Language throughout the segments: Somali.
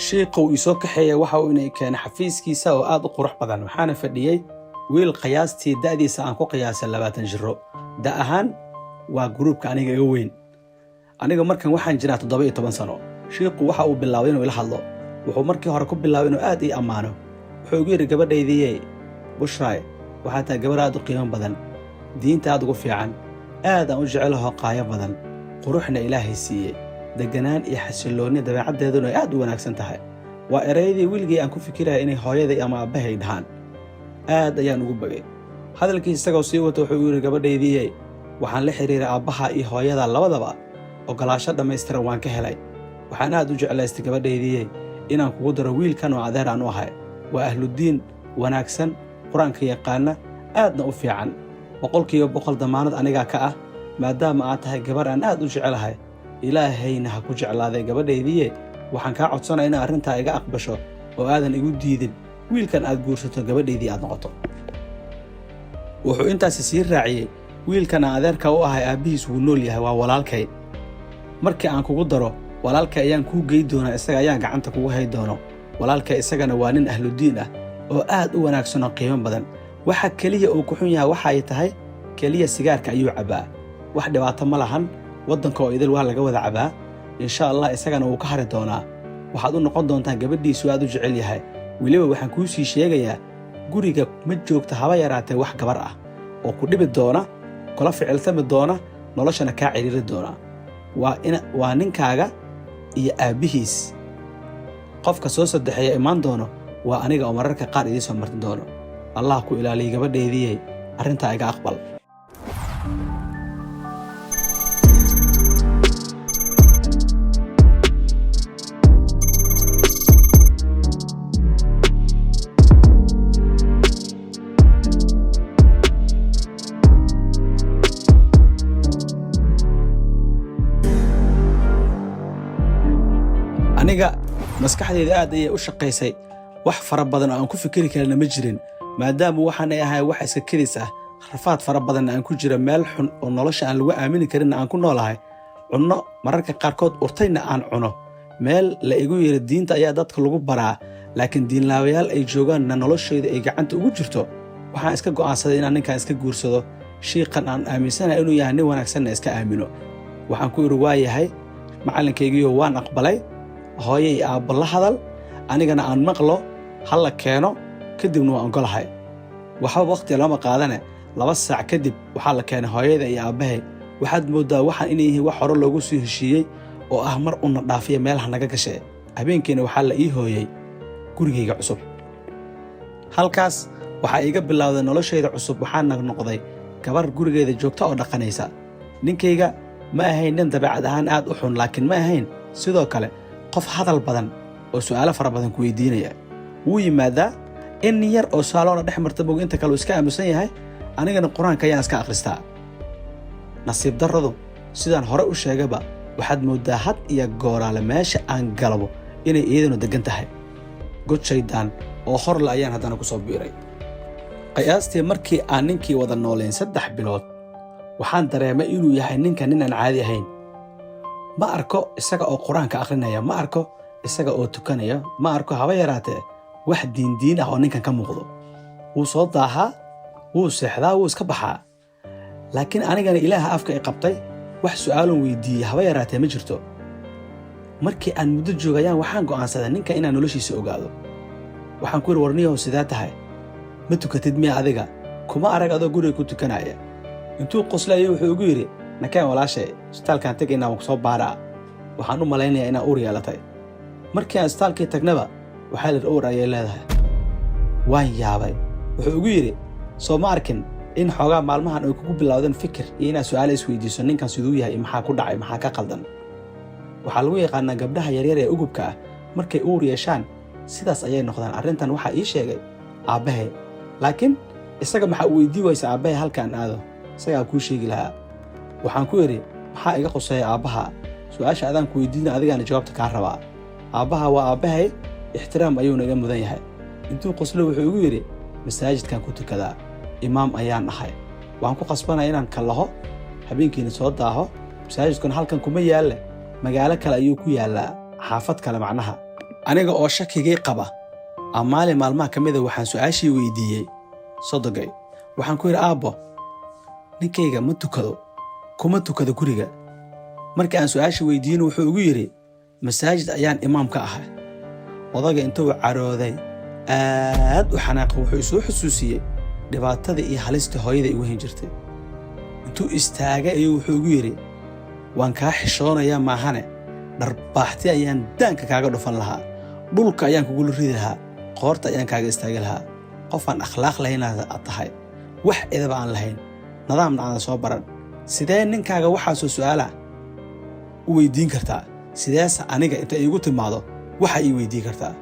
Shiiqa uu isoo kaxeeya waxa uu inay keenay xafiiskiisa oo aad u qurux badan. Waxaana fadhiyey wiil qiyaastii da'diisa aan ku qiyaasay 20 jiro. Da ahaan waa gruubka aniga iga weyn. Aniga markan waxaan jiraa 17 sano. Shiiqu waxa uu bilaabay inuu ila hadlo. Wuxuu markii hore ku bilaabay inuu aad ii ammaano. Wuxuu igu yidhi, "Gabadhaydiyey Bushraay, waxaa tahay gabar aad u qiimo badan, diinta aad ugu fiican, aad aan u jecelaho, qaayo badan, quruxna Ilaahay siiyey, deganaan iyo xasilloonni, dabeecaddeeduna ay aad u wanaagsan tahay." Waa erayadii weligay aan ku fikiraya inay hooyaday ama aabbahay dhahaan. Aad ayaan ugu bagay. Hadalkii isagoo sii wata wuxuu yidhi, "Gabadhaydiyey, waxaan la xidhiiray aabbaha iyo hooyada labadaba, oggolaasho dhammaystiran waan ka helay. Waxaan aad u jeclaystay, gabadhaydiyey, inaan kugu daro wiilkan oo adeer aan u ahay. Waa ahludiin wanaagsan, Qur-aanka yaqaana, aadna u fiican. 100% damaanad anigaa ka ah. Maadaama aad tahay gabar aan aad u jecelahay, Ilaahayna ha ku jeclaaday, gabadhaydiye, waxaan kaa codsanaya inaad arrintaa iga aqbasho oo aadan igu diidin, wiilkan aad guursato, gabadhaydii aad noqoto." Wuxuu intaasi sii raaciyey, "Wiilkan aan adeerka u ahay aabbihiis wuu nool yahay, waa walaalkay. Markii aan kugu daro, walaalkay ayaan kuu gey doonaa, isaga ayaan gacanta kugu hay doono. Walaalkay isagana waa nin ahludiin ah oo aad u wanaagsan oo qiimo badan. Waxa keliya uu ku xun yahay waxa ay tahay keliya sigaarka ayuu cabbaa. Wax dhibaato ma lahan, waddanka oo idil waa laga wada cabaa. Insha Allah isagana wuu ka hari doonaa. Waxaad u noqon doontaa gabadhiisu aad u jecel yahay. Weliba waxaan kuu sii sheegayaa, guriga ma joogta haba yaraatee wax gabar ah oo ku dhibi doona, kula ficiltami doona, noloshana kaa cidhiiri doona. Waa ninkaaga iyo aabbihiis. Qofka soo saddexeeya imaan doono waa aniga oo mararka qaar idiin soo martin doono. Allah ku ilaaliyay, gabadheediyey, arrintaa iga aqbal." Aniga maskaxdayda aad ayay u shaqaysay. Wax fara badan oo aan ku fikiri karana ma jirin, maadaama waxaanay ahay wax iska kedis ah, rafaad fara badanna aan ku jira, meel xun oo nolosha aan lagu aamini karinna aan ku noolahay, cunno mararka qaarkood urtayna aan cuno, meel la igu yiri diinta ayaa dadka lagu baraa, laakiin diinlaawayaal ay joogaanna noloshayda ay gacanta ugu jirto. Waxaan iska go'aansaday inaan ninkan iska guursado, shiiqan aan aaminsanahay inuu yahay nin wanaagsanna iska aamino. Waxaan ku idhi, "Waa yahay, macallinkaygiiyo, waan aqbalay. Hooye iyo aabbo la hadal, anigana aan maqlo, ha la keeno, kadibna waan ogolahay." Waxba wakhtiga looma qaadane, 2 saac kadib waxaa la keenay hooyada iyo aabbahay. Waxaad mooddaa waxaan inay yihiin wax hore loogu soo heshiiyey oo ah mar una dhaafiya meelaha naga gashee. Habeenkiina waxaa la ii hooyey gurigayga cusub. Halkaas waxaa iiga bilowday noloshayda cusub. Waxaana noqday gabar gurigeeda joogta oo dhaqanaysa. Ninkayga ma ahayn nin dabeecad ahaan aad u xun, laakiin ma ahayn sidoo kale qof hadal badan oo su'aalo fara badan ku weydiinaya. Wuu yimaadaa, in yar oo su'aaloona dhex marta mog, inta kale uu iska aamusan yahay. Anigana Qur-aanka ayaan iska akhristaa. Nasiib darradu, sidaan hore u sheegaba, waxaad mooddaa had iyo gooraale meesha aan galabo inay iyaduna deggan tahay. God shaydaan oo horle ayaan haddana ku soo biiray. Qiyaastii markii aan ninkii wada noolayn 3 bilood, waxaan dareemay inuu yahay ninka nin aan caadi ahayn. Ma arko isaga oo Qur-aanka akhrinaya, ma arko isaga oo tukanaya, ma arko haba yaraatee wax diindiin ah oo ninkan ka muuqdo. Wuu soo daahaa, wuu seexdaa, wuu iska baxaa. Laakiin anigana Ilaaha afka i qabtay, wax su'aalon weydiiyey haba yaraatee ma jirto. Markii aan muddo joogayaan, waxaan go'aansaday ninka inaan noloshiisa ogaado. Waxaan ku yidhi, "Warniyahow, sidee tahay? Ma tukatid miya adiga? Kuma arag adoo guriga ku tukanaya." Intuu qoslay wuxuu igu yidhi, "Nakeen walaashay, isbitaalkaan tegaynaa, waan ku soo baaraa. Waxaan u malaynayaa inaa uur yeelatay." Markii aan isbitaalkii tagnaba, waxaa la yidhi uur ayay leedahay. Waan yaabay. Wuxuu igu yidhi, "Soo ma arkin in xoogaa maalmahan ay kugu bilowdeen fikir iyo inaad su'aalo isweydiiso, ninkan siduu yahay iyo maxaa ku dhacay, maxaa ka qaldan? Waxaa lagu yaqaanaa gabdhaha yaryar ee ugubka ah markay uur yeeshaan sidaas ayay noqdaan. Arrintan waxaa ii sheegay aabbahay." "Laakiin isaga maxaa u weydii waysa aabbahay halkaan aado? Isagaa kuu sheegi lahaa." Waxaan ku idhi, "Maxaa iga quseeya aabbaha? Su'aasha adaan ku weydiina, adigaana jawaabta kaa rabaa. Aabbaha waa aabbahay, ixtiraam ayuuna iga mudan yahay." Intuu qoslo wuxuu igu yidhi, "Masaajidkaan ku tukadaa, imaam ayaan ahay. Waan ku qasbanaya inaan kallaho, habeenkiina soo daaho. Masaajidkuna halkan kuma yaalle, magaalo kale ayuu ku yaallaa, xaafad kale macnaha. Aniga oo shakigii qaba, maalin maalmaha ka mida waxaan su'aashii weydiiyey sodogay. Waxaan ku yidhi, "Aabbo, ninkayga ma tukado, kuma tukado guriga." Markii aan su'aashii weydiiyeyna, wuxuu igu yidhi, "Masaajid ayaan imaam ka ahay." Odaga intuu carooday, aad u xanaaqay, wuxuu isoo xusuusiyey dhibaatada iyo halista hooyada igu hayn jirtay. Intuu istaagay ayuu wuxuu igu yidhi, "Waan kaa xishoonayaa maahane, dharbaaxti ayaan daanka kaaga dhufan lahaa, dhulka ayaan kugula ridi lahaa, qoorta ayaan kaaga istaagi lahaa. Qofaan akhlaaq lahayn aad tahay, wax edaba aan lahayn, nidaamna aadan soo baran. Sidee ninkaaga waxaasoo su'aala u weydiin kartaa? Sideese aniga inta iigu timaado waxa ii weydiin kartaa?"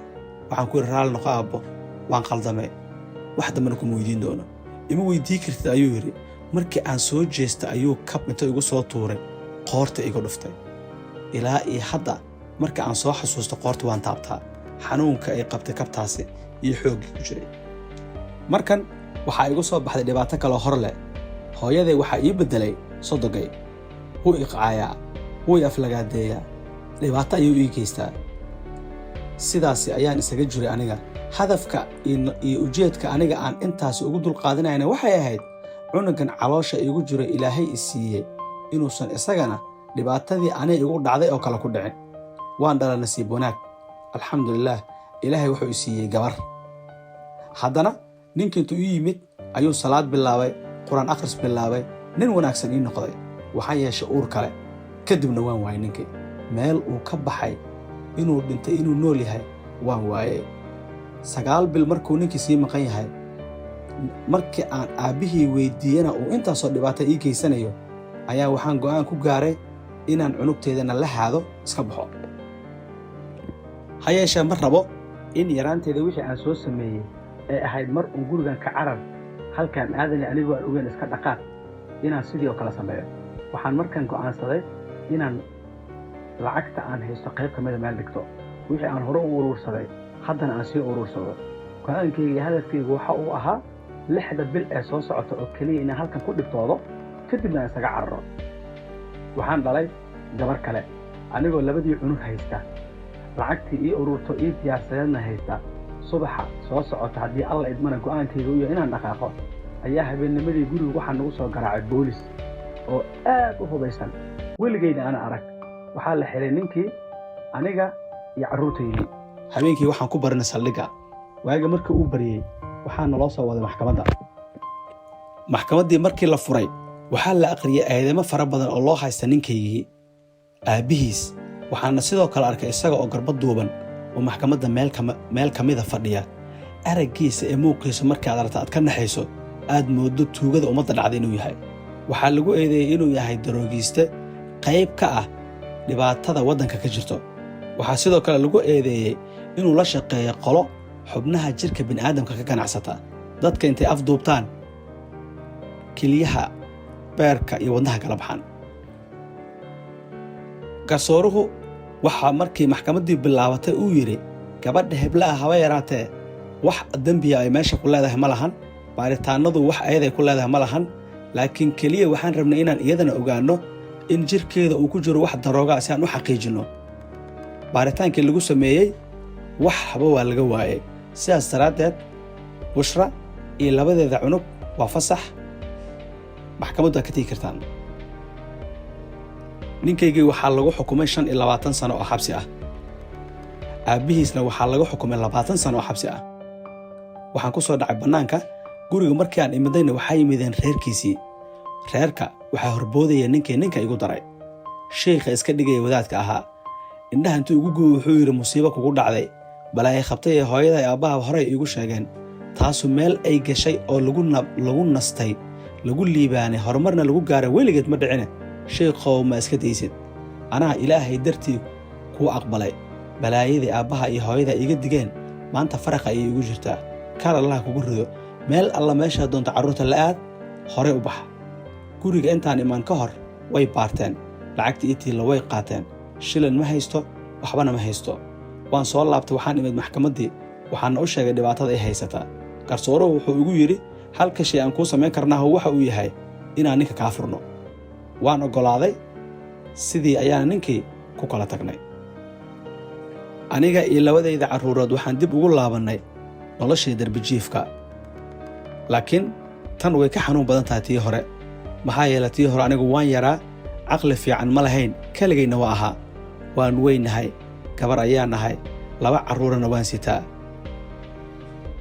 Waxaan ku yidhi, "Raalli noqo aabbo, waan qaldamay, wax dambena kuma weydiin doono." "Ima weydii kartid," ayuu yidhi. Markii aan soo jeesta ayuu kab inta igu soo tuuray qoorta iga dhuftay. Ilaa iyo hadda marka aan soo xasuusto qoorta waan taabtaa, xanuunka ay qabtay kabtaasi iyo xooggii ku jiray. Markan waxaa igu soo baxday dhibaato kaloo hor leh. Hooyaday waxaa ii beddelay sodogay. Wuu iqcaayaa, wuu i aflagaadeeyaa, dhibaato ayuu ii geystaa. Sidaasi ayaan isaga jiray aniga. Hadafka iyo ujeedka aniga aan intaasi ugu dulqaadanayna waxay ahayd cunugan caloosha iigu jiro Ilaahay i siiyey inuusan isagana dhibaatadii aniga igu dhacday oo kale ku dhicin. Waan dhala, nasiib wanaag, alxamdulilaah, Ilaahay wuxuu i siiyey gabar. Haddana ninka intuu ii yimid ayuu salaad bilaabay, Qur-aan akhris bilaabay, nin wanaagsan ii noqday. Waxaan yeeshay uur kale. Kadibna waan waayay ninkii. Meel uu ka baxay, inuu dhintay, inuu nool yahay, waan waayey. 9 bil markuu ninkii sii maqan yahay, markii aan aabbihii weydiiyena uu intaasoo dhibaato ii geysanayo, ayaa waxaan go'aan ku gaaray inaan cunugteedana la haado, iska baxo. Ha yeeshee, ma rabo in yaraanteeda wixii aan soo sameeyey ee ahayd mar uun gurigan ka carar, halkaan aadanay anigoo aan ogeyn iska dhaqaaq, inaan sidii oo kale sameeyo. Waxaan markaan go'aansaday inaan lacagta aan haysto qayb ka mida meel dhigto, wixii aan hore u uruursaday haddana aan sii uruursado. Go'aankayga iyo hadafkaygu waxa uu ahaa 6da bil ee soo socota oo keliya inaan halkan ku dhibtoodo, kadibna aan isaga cararo. Waxaan dhalay gabar kale anigoo labadii cunug haysta, lacagtii ii ururto ii diyaarsadeedna haysta. Subaxa soo socota, haddii Alla idmana, go'aankayga u yahay inaan dhaqaaqo, ayaa habeennimadii guriga waxaa nagu soo garaacay boolis oo aad u hubaysan, weligayna ana arag. Waxaa la xiray ninkii, aniga iyo carruurtaydii. Habeenkii waxaan ku barinay saldhigga. Waaga markii uu baryey waxaa naloo soo waday maxkamadda. Maxkamaddii markii la furay, waxaa la aqriyey eedeymo fara badan oo loo haysta ninkaygii aabbihiis. Waxaana sidoo kale arkay isaga oo garba duuban oo maxkamadda meel ka mida fadhiya. Araggiisa ee muuqiisa markaad aragta aad ka naxayso, aad mooddo tuugada ummadda dhacda inuu yahay. Waxaa lagu eedeeyey inuu yahay daroogiiste qayb ka ah dhibaatada waddanka ka jirto. Waxaa sidoo kale lagu eedeeyey inuu la shaqeeyo qolo xubnaha jirka bini'aadamka ka ganacsata, dadka intay afduubtaan keliyaha, beerka iyo wadnaha kala baxaan. Garsooruhu waxaa markii maxkamaddii bilaabatay uu yidhi, "Gabadha hebla ah haba yaraatee wax dembiya ay meesha ku leedahay ma lahan, baaritaanadu wax ayaday ku leedahay ma lahan, laakiin keliya waxaan rabnay inaan iyadana ogaanno in jirkeeda uu ku jiro wax daroogaa si aan u xaqiijinno. Baaritaankii lagu sameeyey wax haba waa laga waayey. Sidaas daraaddeed, Bushra iyo labadeeda cunug waa fasax, maxkamaddu aad ka tegi kartaan." Ninkaygii waxaa lagu xukumay 25 sano oo xabsi ah. Aabbihiisna waxaa lagu xukumay 20 sano oo xabsi ah. Waxaan ku soo dhacay bannaanka guriga. Markii aan imidayna, waxaa yimideen reerkiisii. Reerka waxaa horboodaya ninkii ninka igu daray, sheikha iska dhigaya wadaadka ahaa. Indhaha intuu igu gubay wuxuu yidhi, "Musiibo kugu dhacday, balaaye qabtay ee hooyada aabbaha horey iigu sheegeen. Taasu meel ay gashay oo lagu nastay, lagu liibaanay, horumarna lagu gaaray weligeed ma dhicine. Sheikhow, ma iska daysid? Anaa Ilaahay dartii kuu aqbalay. Balaayadii aabbaha iyo hooyada iiga digeen maanta faraqa ayay igu jirtaa. Kaal Allaha kugu rido. Meel alla meeshaa doonta carruurta la aad, horey u bax." Guriga intaan imaan ka hor way baarteen, lacagtii itiilla way qaateen. Shilin ma haysto, waxbana ma haysto. Waan soo laabtay, waxaan imid maxkamaddii, waxaana u sheegay dhibaatada ay haysataa. Garsooruhu wuxuu igu yidhi, "Halka shay aan kuu samayn karnaahu waxa uu yahay inaan ninka kaa furno." Waan oggolaaday. Sidii ayaana ninkii ku kala tagnay. Aniga iyo labadayda carruurood waxaan dib ugu laabannay noloshii darbijiifka, laakiin tan way ka xanuun badan tahay tii hore. Maxaa yeelay, tii hore anigu waan yaraa, caqli fiican ma lahayn, keligayna waa ahaa. Waan weynahay, gabar ayaan ahay, laba carruurana waan sitaa.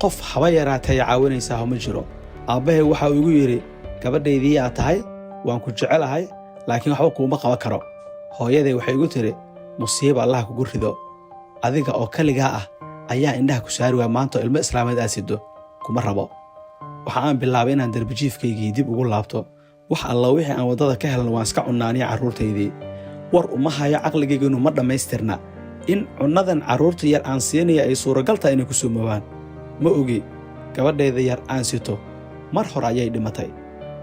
Qof haba yaraatay caawinaysaa ma jiro. Aabbahay waxa uu igu yidhi, "Gabadhaydii aad tahay, waan ku jecelahay, laakiin waxba kuuma qaban karo." Hooyaday waxay igu tidhi, "Musiiba Allaha kugu rido, adiga oo keligaa ah ayaa indhaha ku saari waaya, maanta oo ilmo islaameed aad siddo kuma rabo." Waxa aan bilaabay inaan darbijiifkaygii dib ugu laabto. Wax alla wixii aan waddada ka helna waan iska cunnaa aniya carruurtaydii. War uma hayo, caqligayginu ma dhammaystirna in cunnadan carruurta yar aan siinaya ay suuragal tahay inay ku sumoobaan. Ma ogi gabadhayda yar aan sito mar hore ayay dhimatay.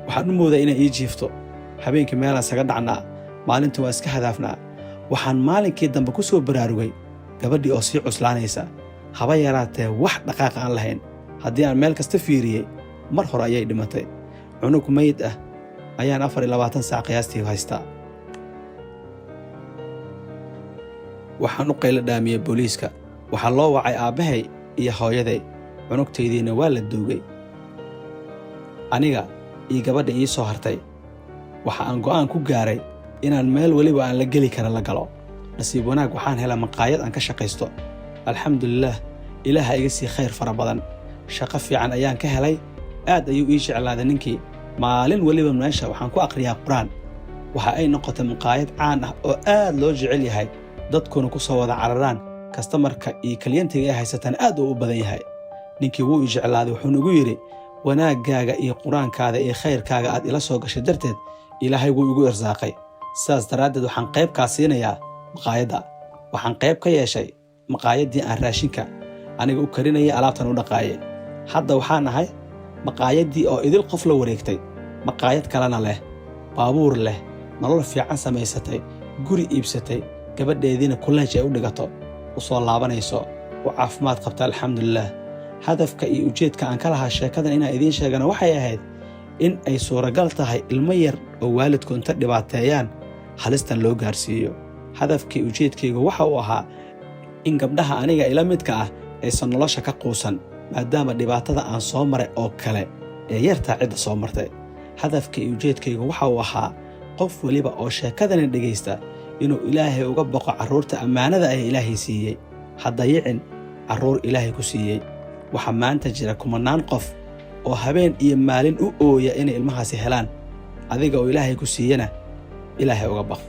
Waxaan u moodaa inay ii jiifto. Habeenkii meelaan saga dhacnaa, maalintii waan iska hadaafnaa. Waxaan maalinkii dambe ku soo baraarugay gabadhii oo sii cuslaanaysa, haba yaraatee wax dhaqaaq aan lahayn. Haddii aan meel kasta fiiriyey, mar hore ayay dhimatay. Cunug mayd ah ayaan 24 saac qiyaastii haystaa. Waxaan u qaylo dhaamiyey booliiska. Waxaa loo wacay aabbahay iyo hooyaday. Cunugtaydiina waa la duugay, aniga iyo gabadha ii soo hartay. Waxa aan go'aan ku gaaray inaan meel weliba aan la geli kara la galo. Nasiib wanaag, waxaan helaa maqaayad aan ka shaqaysto. Alxamdulilaah, Ilaaha iga sii khayr fara badan. Shaqo fiican ayaan ka helay. Aad ayuu ii jeclaaday ninkii. Maalin weliba meesha waxaan ku akhriyaa Qur-aan. Waxa ay noqotay maqaayad caan ah oo aad loo jecel yahay, dadkuna ku soo wada cararaan. Customerka iyo clientiga ay haysataan aad uu u badan yahay. Ninkii wuu ii jeclaaday, wuxuuna igu yidhi, "Wanaaggaaga iyo Qur-aankaada iyo khayrkaaga aad ila soo gashay darteed, Ilaahay wuu igu irsaaqay. Sidaas daraaddeed waxaan qayb kaa siinayaa maqaayadda." Waxaan qayb ka yeeshay maqaayaddii aan raashinka aniga u karinayay, alaabtan u dhaqaayay. Hadda waxaan ahay maqaayaddii oo idil qof la wareegtay, maqaayad kalena leh, baabuur leh, nolol fiican samaysatay, guri iibsatay, gabadheediina college ay u dhigato, u soo laabanayso, u caafimaad qabta, alxamdulilaah. Hadafka iyo ujeedka aan ka lahaa sheekadan inaan idiin sheegana waxay ahayd in ay suuragal tahay ilmo yar oo waalidku inta dhibaateeyaan halistan loo gaarsiiyo. Hadafkii ujeedkaygu waxa uu ahaa in gabdhaha aniga ila midka ah aysan nolosha ka quusan, maadaama dhibaatada aan soo maray oo kale ee yartaa cidda soo martay. Hadafka iyo ujeedkaygu waxa uu ahaa qof weliba oo sheekadani dhegaysta inuu Ilaahay uga baqo carruurta ammaanada ay Ilaahay siiyey. Ha dayicin carruur Ilaahay ku siiyey. Waxaa maanta jira kumannaan qof oo habeen iyo maalin u ooya inay ilmahaasi helaan. Adiga oo Ilaahay ku siiyena, Ilaahay uga baq.